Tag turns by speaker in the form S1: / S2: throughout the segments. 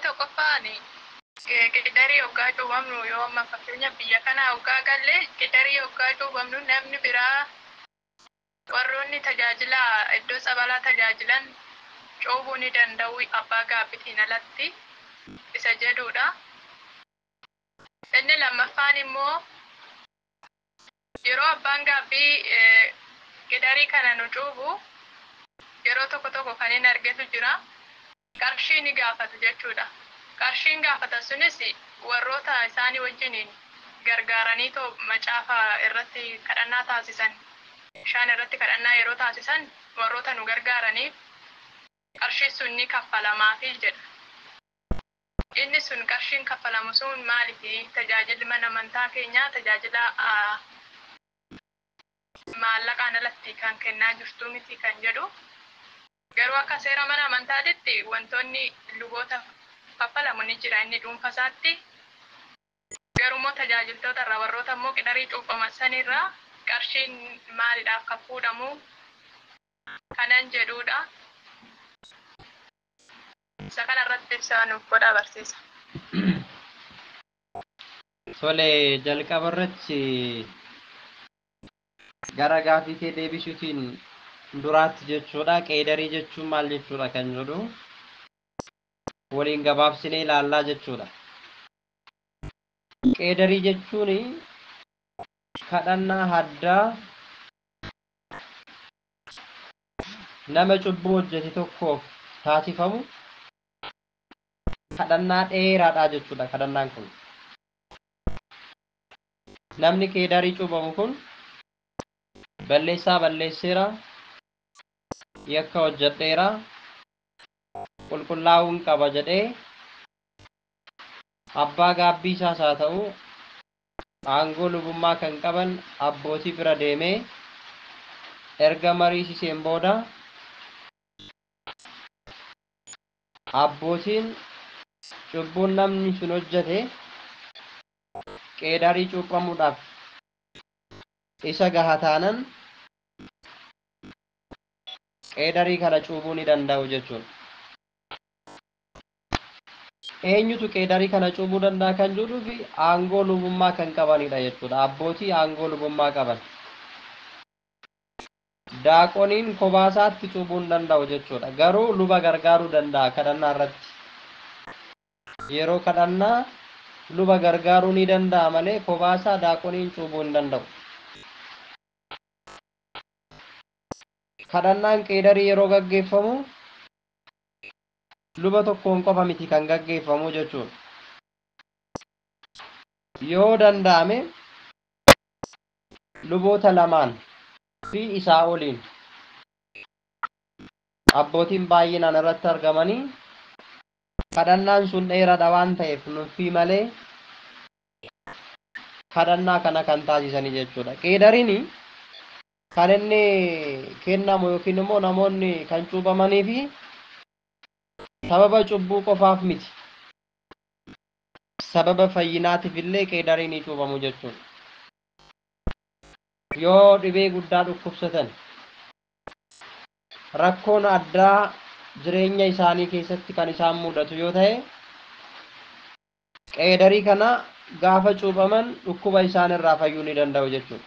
S1: Inni tokkoffaan qidarii hoggaa cuubamnu yoo amma fakkeenya biyya kana hoggaa galle qidarii hoggaa cuubamnu namni biraa warroonni tajaajila iddoo sabalaa tajaajilan cuubuu ni danda'u abbaa gaabbitiin alatti isa jedhudha. Inni lammaffaan immoo yeroo abbaan gaabbii qidarii kana nu cuubu yeroo tokko tokko kan inni argetu jira. Qarshii ni gaafatu jechuudha. Qarshiin gaafatan sunis warroota isaanii wajjiniin gargaaranii too macaafa irratti kadhannaa taasisan, bishaan irratti kadhannaa yeroo taasisan warroota nu gargaaraniif qarshii sun ni kaffalamaafi jedha. Inni sun qarshiin kaffalamu sun maalifi? Tajaajilli mana amantaa keenyaa tajaajila maallaqaan alatti kan kennaa jirtu miti kan jedhu. Garuu akka seera mana amantaatitti wantoonni luboota kaffalamu ni jira inni dhuunfa isaatti. Garuu immoo tajaajiltoota irraa warroota immoo qidarii cuuphaman sanirraa qarshiin maaliidhaaf kan fuudhamu kanan jedhudha. Isa kana irratti ibsa nuuf godhaa barsiisa.
S2: Tole, jalqaba irratti gara gaafii kee deebisuutiin duraatti jechuudha. Qeedarii jechuun maal jechuudha kan jedhu waliin gabaabsinee ilaallaa jechuudha. Qeedarii jechuun kadhannaa addaa nama cubbuu hojjete tokkoof taasifamu kadhannaa dheeraadha jechuudha kadhannaan kun. Namni qeedarii cuubamu kun balleessaa balleesseera, yakka hojjedheera, qulqullaa'uun qaba jedhee abbaa gaabbii isaas haa ta'u aangoo lubummaa kan qaban abbootii bira deemee erga mariisiseen booda abbootiin cubbuun namni sun hojjete qeedarii cuuphamuudhaaf isa gaha taanan qeedarii kana cuubuu ni danda'u jechuudha. Eenyutu qeedarii kana cuubuu danda'a kan jedhuu fi aangoo lubummaa kan qabanidha jechuudha. Abbootii aangoo lubummaa qaban. Daaqoniin kophaa cuubuu hin danda'u jechuudha. Garuu luba gargaaruu danda'a kadhannaa irratti. Yeroo kadhannaa luba gargaaruu ni danda'a malee kophaa daaqoniin cuubuu hin danda'u. Kadhannaan qeedarii yeroo gaggeeffamu luba tokkoon qofa miti kan gaggeeffamu jechuudha. Yoo danda'ame luboota lamaan fi isaa oliin abbootiin baay'inaan irratti argamanii kadhannaan sun dheeraadha waan ta'eef nuffii malee kadhannaa kana kan taasisanii jechuudha. Qeedariin kan inni kennamu yookiin immoo namoonni kan cuuphamanii fi sababa cubbuu qofaaf miti. Sababa fayyinaatiif illee qeedariin ni cuuphamu jechuudha. Yoo dhibee guddaa dhukkubsatan rakkoon addaa jireenya isaanii keessatti kan isaan mudatu yoo ta'e qeedarii kana gaafa cuuphaman dhukkuba isaan irraa fayyuu ni danda'u jechuudha.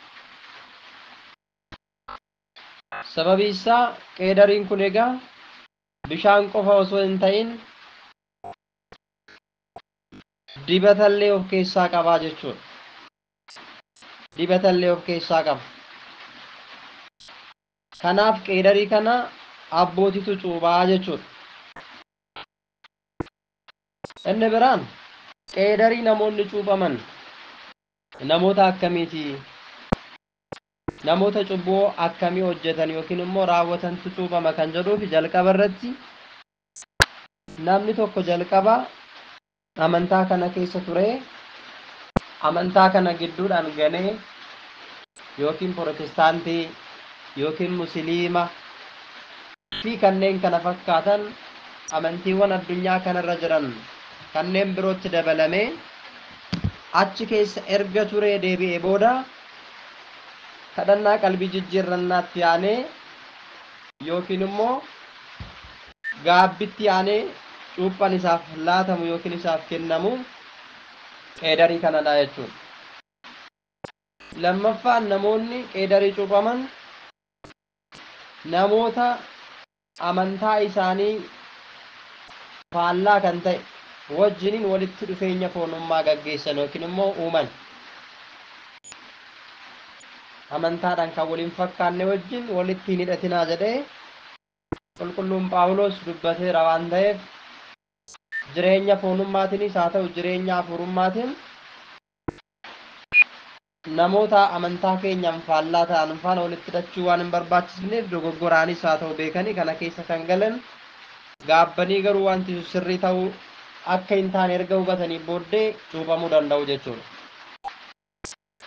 S2: Sababi isaa qeedariin kun egaa bishaan qofa osoo hin ta'in dibatallee of keessaa qabaa jechuudha. Dibatallee of keessaa qaba. Kanaaf qeedarii kana abbootitu cuubaa jechuudha. Inni biraan qeedarii namoonni cuuphaman namoota akkamiiti? Namoota cubbuu akkamii hojjetan yookiin immoo raawwatantu cuuphama kan jedhuuf jalqaba irratti namni tokko jalqaba amantaa kana keessa ture, amantaa kana gidduudhaan ganee yookiin protestaantii yookiin musliima fi kanneen kana fakkaatan amantiiwwan addunyaa kanarra jiran kanneen birootti dabalamee achi keessa erga turee deebi'ee booda kadhannaa qalbii jijjiirrannaatti aanee yookiin immoo gaabbitti aanee Cuuphaan isaaf laatamu yookiin isaaf kennamu qeedarii kanadha jechuudha. Lammaffaan namoonni qeedarii cuuphaman namoota amantaa isaanii faallaa kan ta'e wajjiniin walitti dhufeenya foonummaa gaggeessan yookiin immoo uuman. Amantaadhaan kan waliin fakkaanne wajjin walitti hin hidhatinaa jedhee qulqulluun Phaawulos dubbateera waan ta'eef jireenya foonummaatiinis haa ta'u jireenya hafuurummaatiin namoota amantaa keenyaan faallaa ta'an faana walitti hidhachuu waan hin barbaachisneef dogoggoraanis haa ta'u beekanii kana keessa kan galan gaabbanii garuu wanti sirrii ta'uu akka hin taane erga hubatanii booddee cuuphamuu danda'u jechuudha.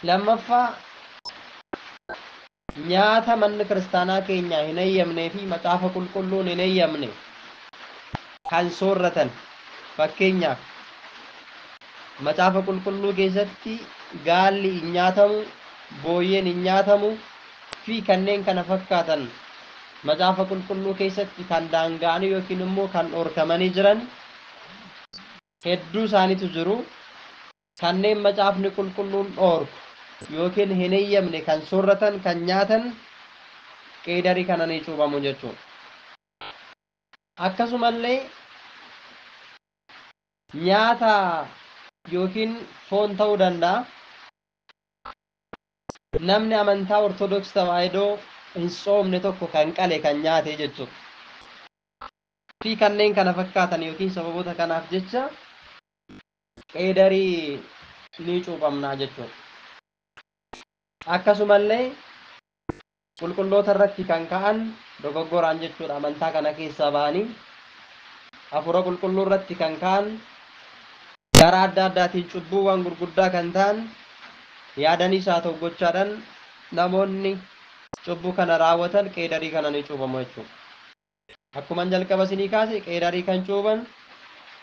S2: Lammaffaa nyaata manni kiristaanaa keenya hin eeyyamnee fi macaafa qulqulluun hin eeyyamne kan soorratan fakkeenyaaf macaafa qulqulluu keessatti gaalli hin nyaatamu, booyyeen hin nyaatamu fi kanneen kana fakkaatan macaafa qulqulluu keessatti kan daanga'anii yookiin immoo kan dhorkamanii jiran hedduu isaaniitu jiru. Kanneen macaafni qulqulluun dhoorku yookiin hin eeyyamne kan soorratan kan nyaatan qeedarii kana ni cuuphamu jechuudha. Akkasumallee nyaata yookiin foon ta'uu danda'a. Namni amantaa Ortodoksii Tawaahidoo hin soomne tokko kan qale kan nyaate jechuudha. Fi kanneen kana fakkaatan yookiin sababoota kanaaf jecha qeedarii ni cuuphamnaa jechuudha. Akkasumallee qulqulloota irratti kan ka'an dogoggoraan jechuudha amantaa kana keessaa ba'anii hafuura qulqulluu irratti kan ka'an karaa adda addaatiin cubbuuwwan gurguddaa kan ta'an yaadaniis haa ta'u gochaadhaan namoonni cubbuu kana raawwatan qeedarii kana ni cuubamu jechuudha. Akkuma jalqaba isinii kaase qeedarii kan cuuban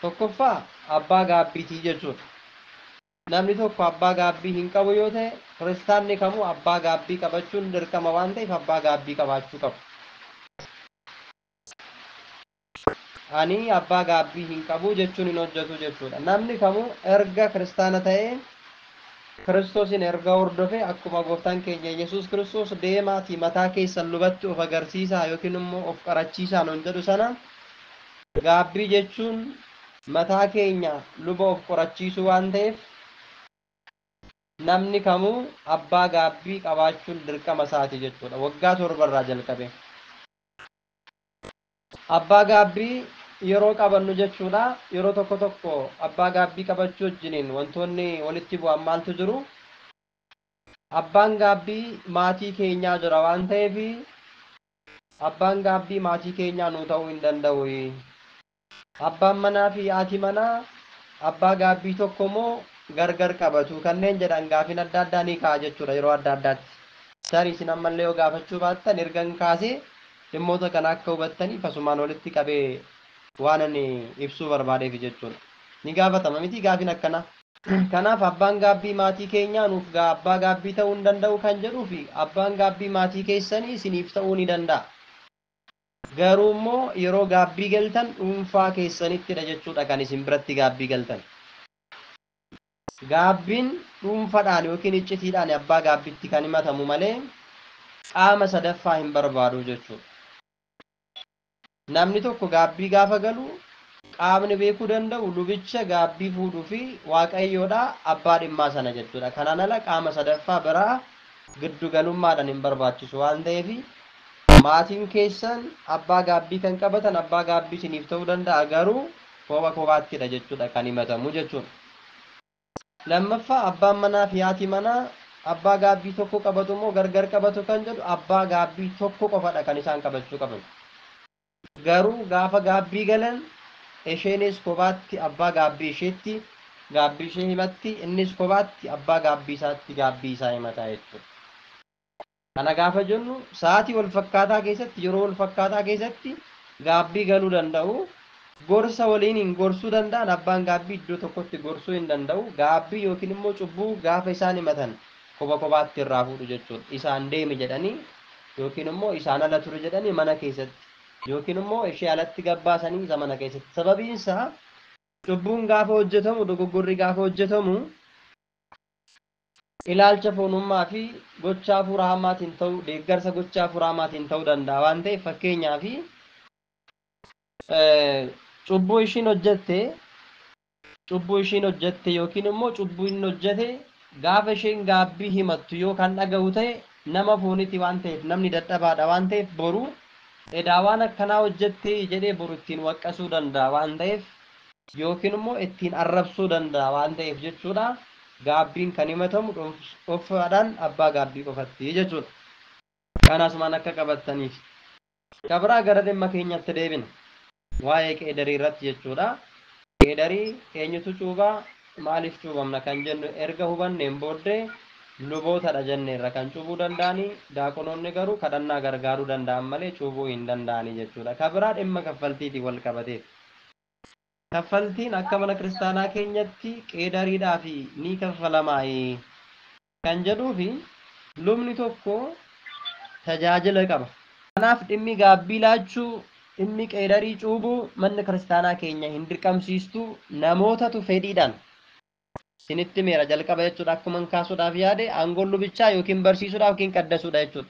S2: tokkoffaa abbaa gaabbiitii jechuudha. Namni tokko abbaa gaabbii hin qabu yoo ta'e kiristaanni kamuu abbaa gaabbii qabachuun dirqama waan ta'eef abbaa gaabbii qabaachuu qabu. Ani abbaa gaabbii hin qabu jechuun hin hojjetu jechuudha. Namni kamuu erga kiristaana ta'ee Kiristoosin erga hordofe akkuma gooftaan keenya Yesuus Kiristoos deemaatii mataa keessan lubatti of agarsiisaa yookiin immoo of qarachiisaa nuun jedhu sana gaabbii jechuun mataa keenya luba of qorachiisuu waan ta'eef namni kamuu abbaa gaabbii qabaachuun dirqama isaati jechuudha. Waggaa 7 jalqabe. Abbaa gaabbii yeroo qabannu jechuudha. Yeroo tokko tokko abbaa gaabbii qabachuu wajjiniin wantoonni walitti bu'an maaltu jiru? Abbaan gaabbii maatii keenyaa jira waan ta'eef abbaan gaabbii maatii keenyaa nuu ta'uu hin danda'u. Abbaan manaa fi haati manaa abbaa gaabbii tokko moo gargar qabatu kanneen jedhan gaafiin adda addaa ni ka'a jechuudha yeroo adda addaatti. Tarii isin ammallee yoo gaafachuu baattan ergan kaasee dhimmoota kana akka hubattaniif asumaan walitti qabee waan ani ibsuu barbaadeef jechuudha. Ni gaafatama miti gaafiin akkanaa. Kanaaf abbaan gaabbii maatii keenyaa nuuf abbaa gaabbii ta'uu hin danda'u kan jedhuu fi abbaan gaabbii maatii keessanii isiniif ta'uu ni danda'a. Garuu immoo yeroo gaabbii galtan dhuunfaa keessanittidha jechuudha kan isin biratti gaabbii galtan. Gaabbiin dhuunfaadhaan yookiin iccitiidhaan abbaa gaabbiitti kan himatamu malee qaama sadaffaa hin barbaadu jechuudha. Namni tokko gaabbii gaafa galu qaamni beekuu danda'u lubicha gaabbii fuudhuu fi waaqayyoodha abbaa dhimmaa sana jechuudha. Kanaan ala qaama sadaffaa biraa giddu galummaadhaan hin barbaachisu waan ta'eef maatiin keessan abbaa gaabbii kan qabatan abbaa gaabbii isiniif ta'uu danda'a garuu kopha kophaattidha jechuudha kan himatamu jechuudha. Lammaffaa abbaan manaa fi haati manaa abbaa gaabbii tokko qabatu moo gargar qabatu kan jedhu abbaa gaabbii tokko qofadha kan isaan qabachuu qaban. Garuu gaafa gaabbii galan isheenis kophaatti abbaa gaabbii isheetti gaabbii ishee himatti innis kophaatti abbaa gaabbii isaatti gaabbii isaa himataa jechuudha. Kana gaafa jennu sa'aatii wal fakkaataa keessatti yeroo wal fakkaataa keessatti gaabbii galuu danda'u. Gorsa waliin hin gorsuu danda'an abbaan gaabbii iddoo tokkotti gorsuu hin danda'u. Gaabbii yookiin immoo cubbuu gaafa isaan himatan kopha kophaatti irraa fuudhu jechuudha. Isaan deemi jedhanii yookiin immoo isaan ala ture jedhanii mana keessatti Yookiin immoo ishee alatti gabbaasanii isa mana keessatti. Sababiin isaa cubbuun gaafa hojjetamu, dogoggorri gaafa hojjetamu ilaalcha foonummaa fi gocha hafuura hamaatiin ta'uu, deeggarsa gocha hafuura hamaatiin ta'uu danda'a waan ta'eef, fakkeenyaaf cubbuu ishiin hojjette, cubbuu ishiin hojjette yookiin immoo cubbuu inni hojjete gaafa isheen gaabbii himattu yoo kan dhaga'u ta'e, nama fooniti waan ta'eef, namni dadhabaadha waan ta'eef, boru edaa waan akkanaa hojjette jedhee boru ittiin waqqasuu danda'a waan ta'eef yookiin immoo ittiin arrabsuu danda'a waan ta'eef jechuudha. Gaabbiin kan himatamu dhuunfaadhaan abbaa gaabbii qofatti jechuudha. Kanasumaan akka qabattaniif. Kabraa gara dhimma keenyatti deebina. Waa'ee qeedarii irratti jechuudha. Qeedarii eenyutu cuubaa, maaliif cuubamna kan jennu erga hubanneen booddee, lubootadha jenneerra kan cuubuu danda'anii, daaqonoonni garuu kadhannaa gargaaruu danda'an malee cuubuu hin danda'anii jechuudha. Kabraa dhimma kaffaltiitiin wal qabateef. Kaffaltiin akka mana kiristaanaa keenyatti qeedariidhaaf ni kaffalamaayee kan jedhuufi lubni tokko tajaajila qaba. Kanaaf dhimmi gaabbii laachuu, dhimmi qeedarii cuubuu manni kiristaanaa keenya hin dirqamsiistu, namootatu fedhiidhaan. Isinitti meera jalqaba jechuudha, akkuma kaasuudhaaf yaade aangoon lubichaa yookiin barsiisuudhaaf yookiin qaddasuudha jechuudha.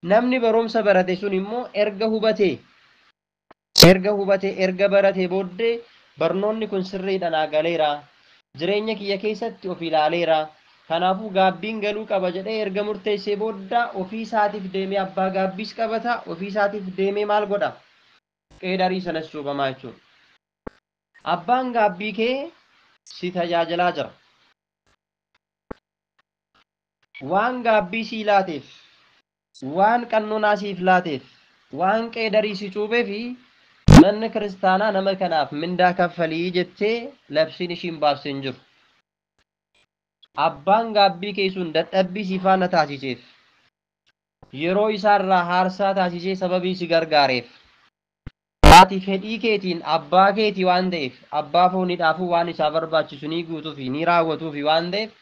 S2: Namni barumsa barate sun immoo erga hubatee, erga baratee booddee, barnoonni kun sirriidha naa galeera, jireenya kiyya keessatti of ilaaleera, kanaafuu gaabbiin galuu qaba jedhee erga murteessee booda, ofii isaatiif deemee abbaa gaabbiis qabata, ofii isaatiif deemee maal godha? Qeedarii sanas cuubamaa jechuudha. Abbaan gaabbii kee si tajaajilaa jira. Waan gaabbii sii laateef, waan qannonaa siif laateef, waan qeedarii si cuubee fi manni kiristaanaa nama kanaaf mindaa kaffalii jettee labsiin ishiin baafte hin jiru. Abbaan gaabbii kee sun dadhabbii si faana taasiseef, yeroo isaarraa haarsaa taasisee sababii si gargaareef, ati fedhii keetiin abbaa keetii waan ta'eef, abbaa fooniidhaafuu waan isaa barbaachisu ni guutuufi ni raawwatuufi waan ta'eef,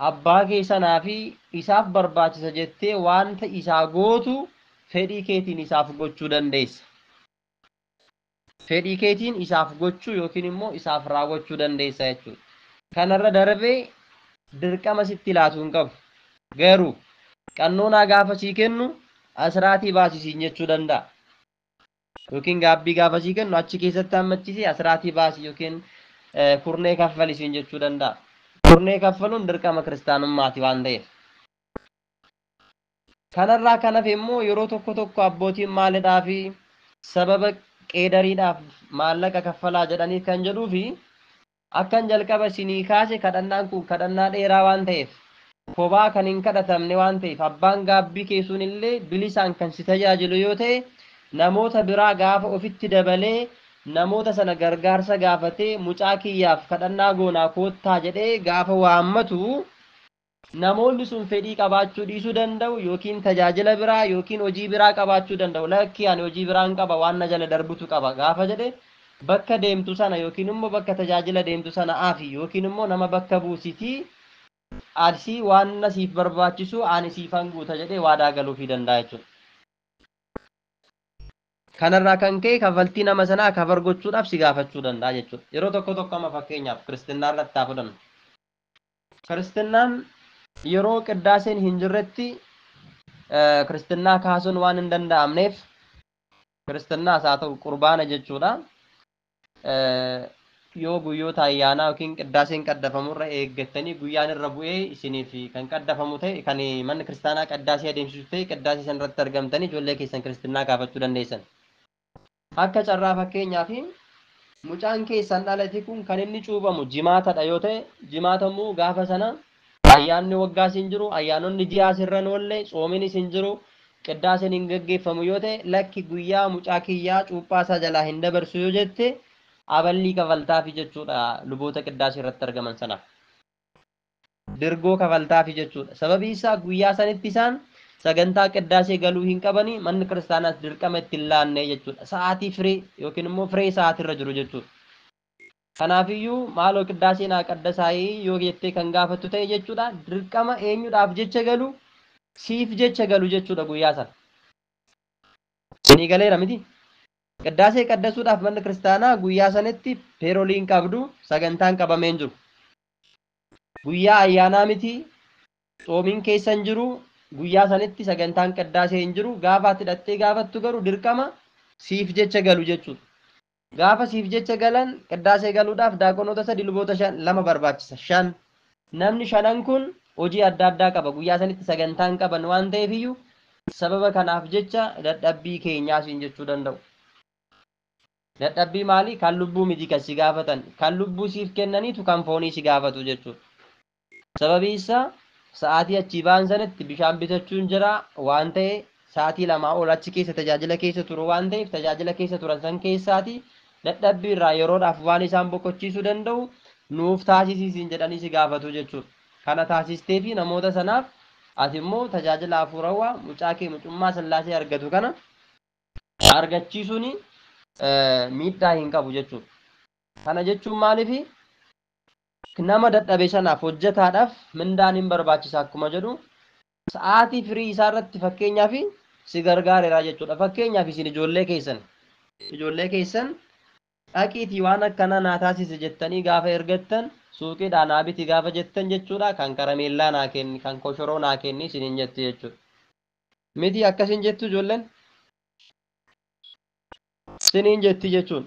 S2: abbaa kee sanaa fi isaaf barbaachisa jettee wanta isaa gootu fedhii keetiin isaaf gochuu dandeessa. Fedhii keetiin isaaf gochuu yookiin immoo isaaf raawwachuu dandeessa jechuudha. Kanarra darbee dirqama sitti laatu hin qabu. Garuu qannoonaa gaafa sii kennu asiraatii baasisiin jechuu danda'a. Yookiin gaabbii gaafa sii kennu achi keessatti hammachisee asiraatii baasi yookiin kurnee kaffalisiin jechuu danda'a. Kurnee kaffaluun dirqama kiristaanummaati waan ta'eef. Kanarraa kan hafe immoo yeroo tokko tokko abbootiin maalidhaa fi sababa qeedariidhaaf maallaqa kaffalaa jedhaniif kan jedhuu fi akkan jalqaba isinii kaase, kadhannaan kun kadhannaa dheeraa waan ta'eef, kophaa kan hin kadhatamne waan ta'eef, abbaan gaabbii keessuun illee bilisaan kan si tajaajilu yoo ta'e, namoota biraa gaafa ofitti dabalee namoota sana gargaarsa gaafatee mucaa kiyyaaf kadhannaa goonaa koottaa jedhee gaafa waammatu, namoonni sun fedhii qabaachuu dhiisuu danda'u yookiin tajaajila biraa yookiin hojii biraa qabaachuu danda'u. Lakki, ani hojii biraan qaba, waan na jala darbutu qaba gaafa jedhe, bakka deemtu sana yookiin immoo bakka tajaajila deemtu sana afi yookiin immoo nama bakka buusitii asii waan na siif barbaachisu ani siifan guuta jedhee waadaa galuufii danda'a jechuudha. Kanarraa kan ka'e kaffaltii nama sanaa cover gochuudhaaf si gaafachuu danda'a jechuudha. Yeroo tokko tokko amma fakkeenyaaf kiristinnaa irratti haa fudhannu. Kiristinnaan yeroo qiddaaseen hin jirretti kiristinnaa kaasuun waan hin danda'amneef, kiristinnaas haa ta'u qurbaana jechuudha. Yoo guyyoota ayyaanaa yookiin qiddaaseen qaddafamurra eeggattanii guyyaan irra bu'ee isiniif kan qaddafamu ta'e, kan manni kiristaanaa qaddaasee adeemsisu ta'e, qaddaasee san irratti argamtanii ijoollee keessan kiristinnaa kaafachuu dandeessan. Akka carraa fakkeenyaaf mucaan keessan dhalate kun kan inni cuubamu jimaatadha yoo ta'e, jimaata immoo gaafa sana ayyaanni waggaas hin jiru, ayyaanonni ji'aas irra hin oolle, tsoominis hin jiru, qiddaaseen hin gaggeeffamu yoo ta'e, lakki, guyyaa mucaa kiyyaa cuuphaa isaa jalaa hin dabarsu yoo jette, aballii kafaltaafi jechuudha luboota qiddaasee irratti argaman sanaaf. Dirgoo kafaltaafi jechuudha. Sababii isaa guyyaa sanitti isaan sagantaa qiddaasee galuu hin qabanii, manni kiristaanaas dirqama itti hin laanne jechuudha. Sa'aatii firee yookiin immoo firee sa'aatirra jiru jechuudha. Kanaafiyyuu maaloo qiddaasee naa qaddasaayii yoo jettee kan gaafattu ta'e jechuudha, dirqama eenyudhaaf jecha galu? Siif jecha galu jechuudha guyyaa sana. Isinii galeera miti? Qiddaasee qaddasuudhaaf manni kiristaanaa guyyaa sanitti peeroliin qabdu, sagantaan qabamee hin jiru. Guyyaa ayyaanaa miti, tsoomiin keessa hin jiru, guyyaa sanitti sagantaan qiddaasee hin jiru. Gaafa ati hidhattee gaafattu garuu dirqama siif jecha galu jechuudha. Gaafa siif jecha galan qiddaasee galuudhaaf daaqonoota 3, luboota 5 2 barbaachisa. 5 namni shanan kun hojii adda addaa qaba. Guyyaa sanitti sagantaan qaban waan ta'eef iyyuu sababa kanaaf jecha dadhabbii keenyaa siin jechuu danda'u. Dadhabbii maali? Kan lubbuu miti kan si gaafatan. Kan lubbuu siif kennaniitu kan foonii si gaafatu jechuudha. Sababii isaa sa'aatii achii ba'an sanatti bishaan bitachuun jira waan ta'e, sa'aatii 2 ol achi keessa tajaajila keessa turu waan ta'eef, tajaajila keessa turan san keessaati dadhabbii irraa yeroodhaaf waan isaan boqochiisuu danda'u nuuf taasisiisin jedhanii si gaafatu jechuudha. Kana taasistee fi namoota sanaaf ati immoo tajaajila hafuurawaa mucaa kee mucummaa Sillaasee argatu kana argachiisuun miidhaa hin qabu jechuudha. Kana jechuun maaliifi nama dadhabe sanaaf hojjetaadhaaf mindaan hin barbaachisa akkuma jedhu, sa'aatii firii isaa irratti fakkeenyaaf si gargaareera jechuudha. Fakkeenyaaf isin ijoollee keessan dhaqiitii waan akkanaa naa taasise jettanii gaafa ergattan, suuqiidhaa naa biti gaafa jettan jechuudha, kan karameellaa naa kenni, kan koshoroo naa kenni isiniin jetti jechuudha. Miti akkasin jettu ijoolleen? Isiniin jetti jechuun.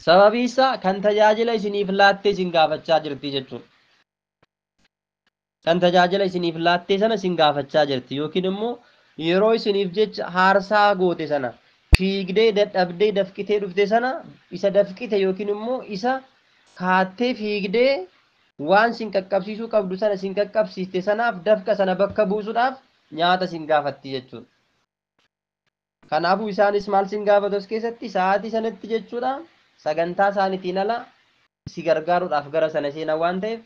S2: Sababii isaa kan tajaajila isiniif laattee isin gaafachaa jirti jechuudha. Kan tajaajila isiniif laattee sana isin gaafachaa jirti, yookiin immoo yeroo isiniif jecha haarsaa goote sana, fiigdee dadhabdee dafqitee dhufte sana, isa dafqite yookiin immoo isa kaattee fiigdee waan sin qaqqabsiisuu qabdu sana sin qaqqabsiiste sanaaf dafqa sana bakka buusuudhaaf nyaata sin gaafatti jechuudha. Kanaafuu isaanis maal sin gaafatu as keessatti sa'aatii sanatti jechuudha, sagantaa isaaniitiin ala si gargaaruudhaaf gara sana seenan waan ta'eef,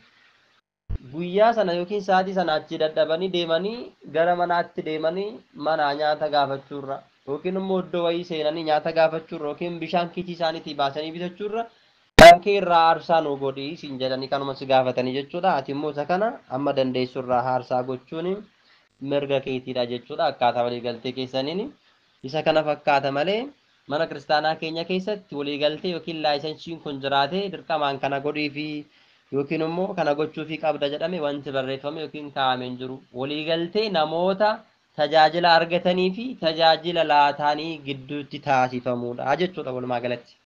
S2: guyyaa sana yookiin sa'aatii sana achi dadhabanii deemanii gara manaatti deemanii manaa nyaata gaafachuurra, yookiin immoo iddoo wayii seenanii nyaata gaafachuurra, yookiin bishaan kiisii isaaniitii baasanii bitachuurra kan kee irraa aarsaa nu godhi siin jedhanii kanuma si gaafatanii jechuudha. Ati immoo isa kana amma dandeessu irraa aarsaa gochuun mirga keetiidha jechuudha, akkaataa waliigaltee keessaniin. Isa kana fakkaata malee mana kiristaanaa keenya keessatti waliigaltee yookiin laayisansiin kun jiraatee dirqamaan kana godhii fi yookiin immoo kana gochuufii qabda jedhame wanti barreeffame yookiin kaa'ame hin jiru. Waliigaltee namoota tajaajila argatanii fi tajaajila laataanii gidduutti taasifamudha jechuudha walumaa galatti.